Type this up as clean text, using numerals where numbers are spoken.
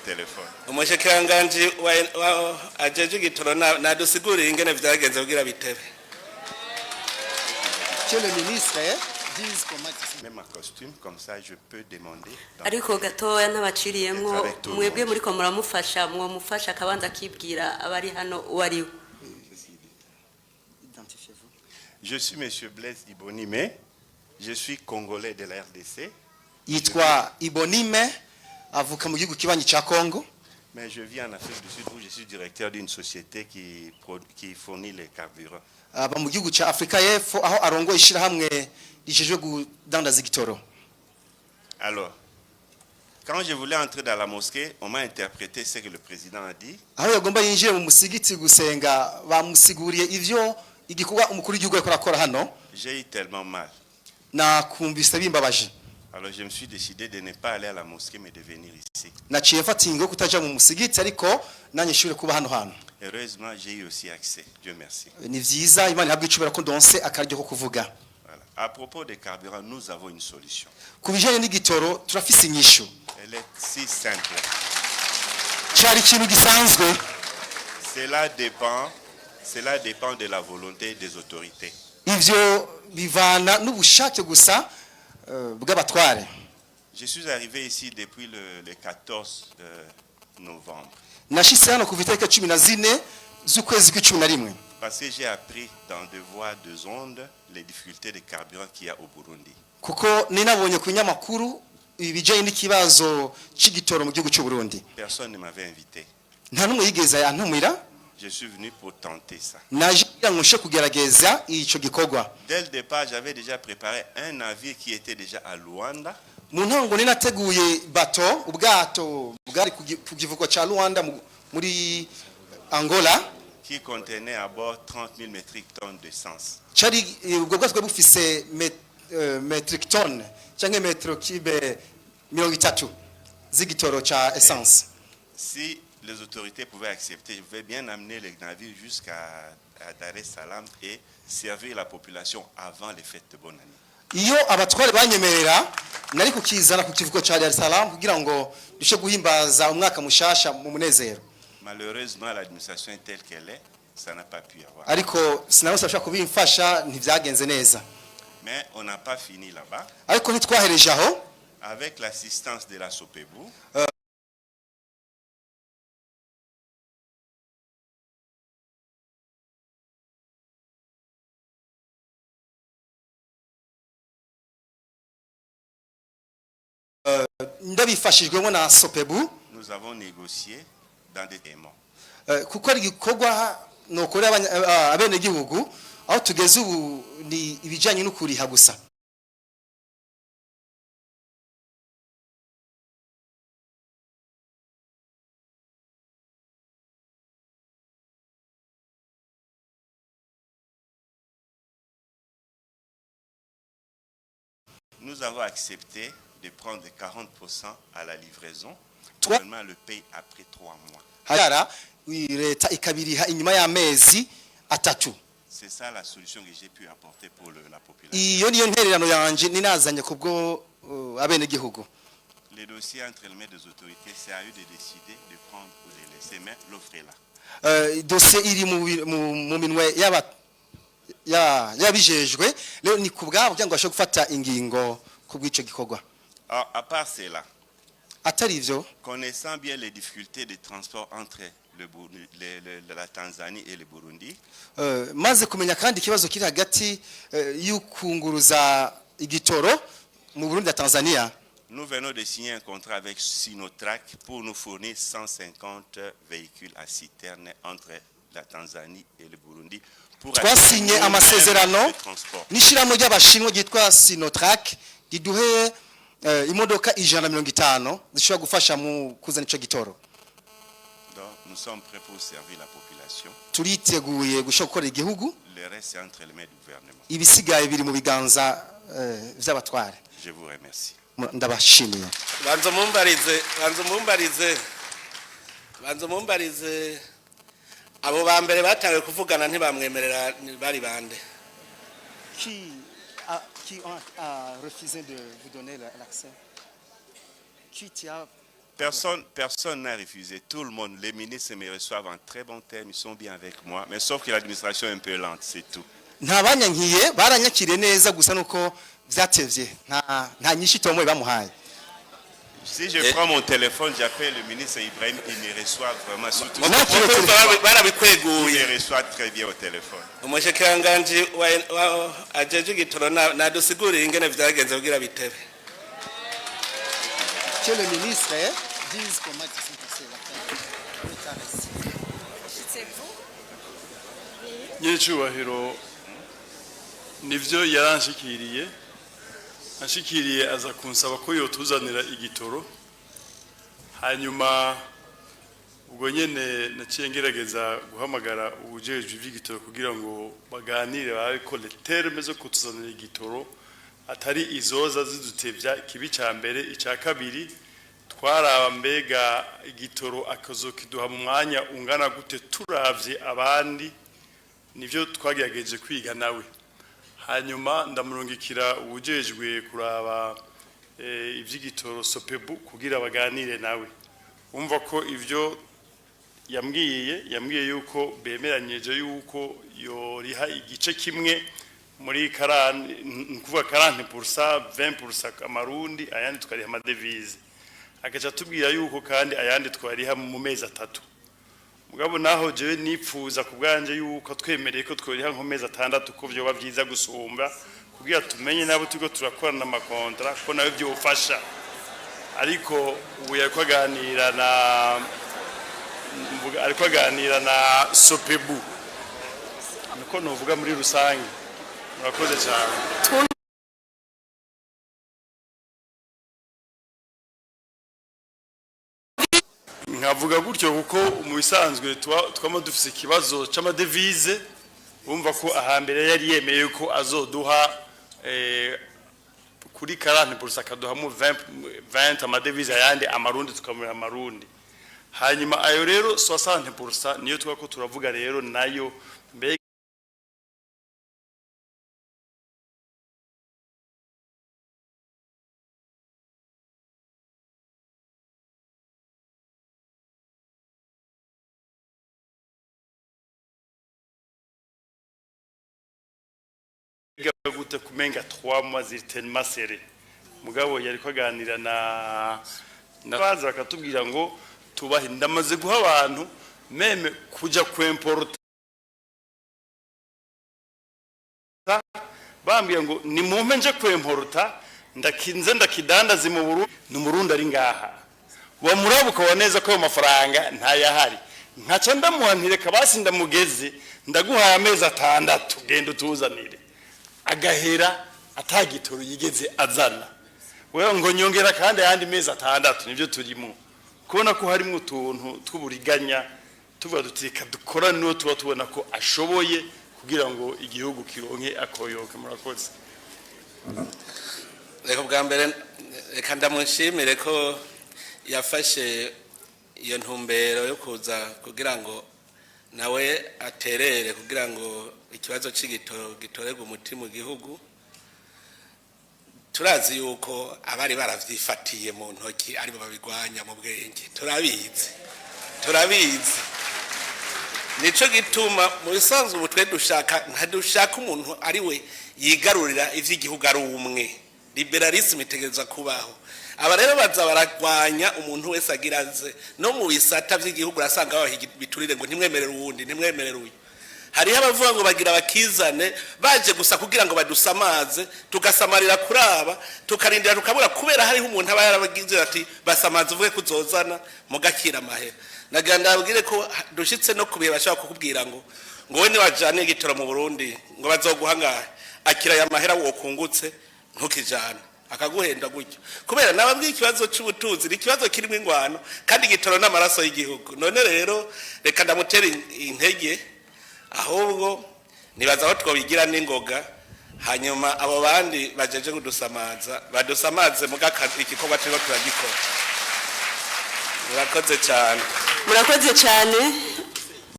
téléphone. Umushikiranganji ajejwe igitoro nadusigurire ingene vyagenze kugira bitebe. Que le ministre dise comment il s'est Même ma costume, comme ça, je peux demander. Ariko gatoya ntabaciriyemwo, Avec tout le mwebwe monde. muriko muramufasha, mwomufasha akabanza akibwira abari hano uwo ari we. Identifiez-vous. Je suis monsieur Blaise Ibonime. Je suis congolais de la RDC, Yitwa Ibonime, avuka mu gihugu kibanyi cya Congo. Mais je vis en Afrique du Sud où je suis directeur d'une société qui fournit les carburants. Aba mu gihugu cya Afurika y'Epfo aho arongoye ishyirahamwe rijejwe kudandaza igitoro. Alors, quand je voulais entrer dans la mosquée, on m'a interprété ce que le président a dit. Aho yagomba yinjire mu musigiti gusenga, bamusiguriye ivyo igikorwa umukuru w'igihugu ariko arakora hano. J'ai eu tellement mal. Nakumvise bimbabaje. Alors, je me suis décidé de ne pas aller à la mosquée, mais de venir ici. Naciye mfata ingingo yo kutaja mu musigiti, ariko nanjye nshobore kuba hano hantu. Heureusement, j'ai eu aussi accès. Dieu merci. Ni vyiza, Imana ihabwe icubahiro ko ndonse akaryo ko kuvuga. Voilà. À propos des carburants, nous avons une solution. Ku bijanye n'igitoro turafise inyishu. Elle est si simple. Cari ikintu gisanzwe. Cela dépend de la volonté des autorités. Ivyo bivana n'ubushake gusa bw'abatware. Je suis arrivé ici depuis le 14 novembre Nashitse hano kuva itariki 14 z'ukwezi kw'icumi na rimwe. Parce que j'ai appris dans deux voies, deux ondes, les difficultés de carburant qu'il y a au Burundi. Kuko ninabonye ku binyamakuru ibijanye n'ikibazo c'igitoro mu gihugu cy'u Burundi. Personne ne m'avait invité. Nta n'umwe yigeze yantumira. Je suis venu pour tenter ça. Naje kugira ngo nshe kugerageza ico gikorwa. Dès le départ, j'avais déjà préparé un navire qui était déjà à Luanda. Mu ntango ninateguye bato, ubwato bwari ku kivuko ca Luanda muri Angola. Qui contenait à bord 30 000 metric tonnes d'essence. Cari ubwo bwato bwari bufise metric ton canke metro cube 30 z'igitoro ca essence. Si les autorités pouvaient accepter, je pouvais bien amener les navires jusqu'à à Dar es Salaam et servir la population avant les fêtes de bonne année. Iyo abatware banyemerera, nari kukizana ku kivuko ca Dar es Salaam kugira ngo dushe guhimbaza umwaka mushasha mu munezero. Malheureusement, l'administration est telle qu'elle est, ça n'a pas pu y avoir. Ariko sinabose bashobora kubimfasha, ntivyagenze neza. Mais on n'a pas fini là-bas. Ariko ntitwahereje aho. Avec l'assistance de la SOPEBU, Ndabifashijwemo na Sopebu, nous avons négocié dans des paiements. Kuko ari igikorwa nokorera abenegihugu, aho tugeze ubu ni ibijanye no kuriha gusa. Nous avons accepté de prendre 40% à la livraison. Toi- Le gouvernement le paye après 3 mois. Hara leta ikabiriha inyuma y'amezi 3. C'est ça la solution que j'ai pu apporter pour la population. Iyo niyo ntererano yanje ninazanye kubwo abenegihugu. Les dossiers entre les mains des autorités, c'est à eux de décider de prendre ou de laisser, mais l'offre est là. Dosiye iri mu minwe y'abijejwe, rero ni ku bwabo kugira ngo bashobore gufata ingingo ku bw'ico gikorwa. Alors, à part cela, Atari ivyo, connaissant bien les difficultés de transport entre le la Tanzanie et le Burundi, maze kumenya kandi ikibazo kiri hagati y'ukunguruza igitoro mu Burundi na Tanzania, nous venons de signer un contrat avec Sinotruk pour nous fournir 150 véhicules à citerne entre la Tanzanie et le Burundi pour twasinye assurer amasezerano le transport. N'ishyirahamwe ry'Abashinwa ryitwa Sinotruk riduhe imodoka 150 zishobora gufasha mu kuzana ico gitoro. Donc, nous sommes prêts pour servir la population. Turiteguye gushobora gukora igihugu. Le reste, c'est entre les mains du gouvernement. Ibisigaye biri mu biganza vy'abatware. Je vous remercie. Ndabashimiye. Banza mumbarize, banza mumbarize, banza mumbarize, abo ba mbere batangiye kuvugana ntibamwemerera bari bande? Qui a refusé de vous donner l'accès? Qui t'a Personne, personne n'a refusé. Tout le monde, les ministres me reçoivent en très bons termes, ils sont bien avec moi. Mais sauf que l'administration est un peu lente, c'est tout. Nta banyankiye, baranyakiriye neza, gusa nuko vyatevye, nta nyishu itomoye bamuhaye. Si je prends mon téléphone, j'appelle le ministre Ibrahim, il me reçoit vraiment. Surtout, Moi, Urumva il barabikweguye. Me reçoit très bien au téléphone. Umushikiranganji wa- ajeje igitoro nadusigurire ingene vyagenze kugira bitebe. Que le ministre dise comment ils sont passés la. Nyiricyubahiro, nibyo, yaranshikiriye, anshikiriye aza kunsaba ko yotuzanira igitoro. Hanyuma ubwo nyene naciye ngerageza guhamagara uwujejwe ivy'igitoro kugira ngo baganire, barabe ko les termes zo kutuzanira igitoro atari izoza zidutevya. Ikibi ca mbere, ica kabiri, twaraba mbega igitoro akazokiduha mu mwanya ungana gute turavye abandi. Nivyo twagerageje kwiga nawe. Hanyuma ndamurungikira uwujejwe kuraba ivy'igitoro, Sopebu, kugira baganire nawe. Umva ko ivyo yambwiye yuko bemeranyije yuko yoriha igice kimwe muri 40, ni ukuvuga 40%, 20% amarundi, ayandi tukariha ama devises. Agaca atubwira yuko kandi ayandi twariha mu mezi 3. Mugabo naho jewe nipfuza ku bwanje yuko twemereye ko tworiha nko mezi 6, ko vyoba vyiza gusumba, kugira tumenye nabo turiko turakorana ama contrats, ko nawe vyofasha. Ariko ubu yariko aganira na mvuga, ariko aganira na Sopebu, niko novuga muri rusange. Murakoze cyane. Nkavuga gutyo kuko mu bisanzwe twama dufise ikibazo c'ama devises. Bumva ko ahambere yari yemeye ko azoduha kuri 40%, akaduhamo 20, 20 ama devises, ayandi amarundi, tukamura amarundi. Hanyuma ayo rero 60% niyo twako turavuga rero nayo mbega gute kumenga 3 mois ziri tellement serré. Mugabo yariko aganira na baza bakatubwira ngo tubahe. Ndamaze guha abantu même kuja kwimporta, bambwiye ngo ni mumpe nje kwimporta, ndakinze ndakidandaze mu Burundi. Ni Umurundi ari ngaha, wamuraba ukabona neza ko ayo mafaranga ntayahari. Nkaca ndamuha ntireka basi ndamugeze, ndaguhaye amezi 6, genda utuzanire. Agahera atagitoro yigeze azana. Wewe ngo nyongera kandi ayandi mezi 6. Nivyo turimo kubona ko harimo utuntu tw'uburiganya, tuvuga duti reka dukora n'uwo tuba tubona ko ashoboye kugira ngo igihugu kironke akoyoke. Murakoze. Reka bwa mbere reka ndamushimire ko yafashe iyo ntumbero yo kuza kugira ngo nawe aterere kugira ngo ikibazo c'igitoro gitorerwe umuti mu gihugu. Turazi yuko abari baravyifatiye mu ntoki aribo babigwanya mu bwenge, turabizi, turabizi. Nico gituma mu bisanzwe ubu twe dushaka, ntadushaka umuntu ari we yigarurira ivy'igihugu ari umwe. Libéralisme itegerezwa kubaho. Aba rero baza baragwanya umuntu wese agira aze no mu bisata vy'igihugu. Urasanga babaha biturire ngo ntimwemerere uwundi, ntimwemerere uyu. Hariho abavuga ngo bagira bakizane, baje gusa kugira ngo badusamaze, tugasamarira kuraba, tukarindira tukabura, kubera hariho umuntu aba yarabagize ati basamaze, uvuge kuzozana mugakira amahera. Nagira ndabwire ko dushitse no kubihe bashobora kukubwira ngo we niwajane igitoro mu Burundi ngo bazoguha ngahe, akira aya mahera wokungutse, ntukijane. Akaguhenda gutyo, kubera nababwiye ikibazo c'ubutunzi ni ikibazo kirimo ingwano, kandi igitoro n'amaraso y'igihugu. None rero reka ndamutera intege, ahubwo nibaza aho twobigira n'ingoga, hanyuma abo bandi bajeje kudusamaza badusamaze, muga igikorwa turiko turagikora. Murakoze cyane. Murakoze cyane.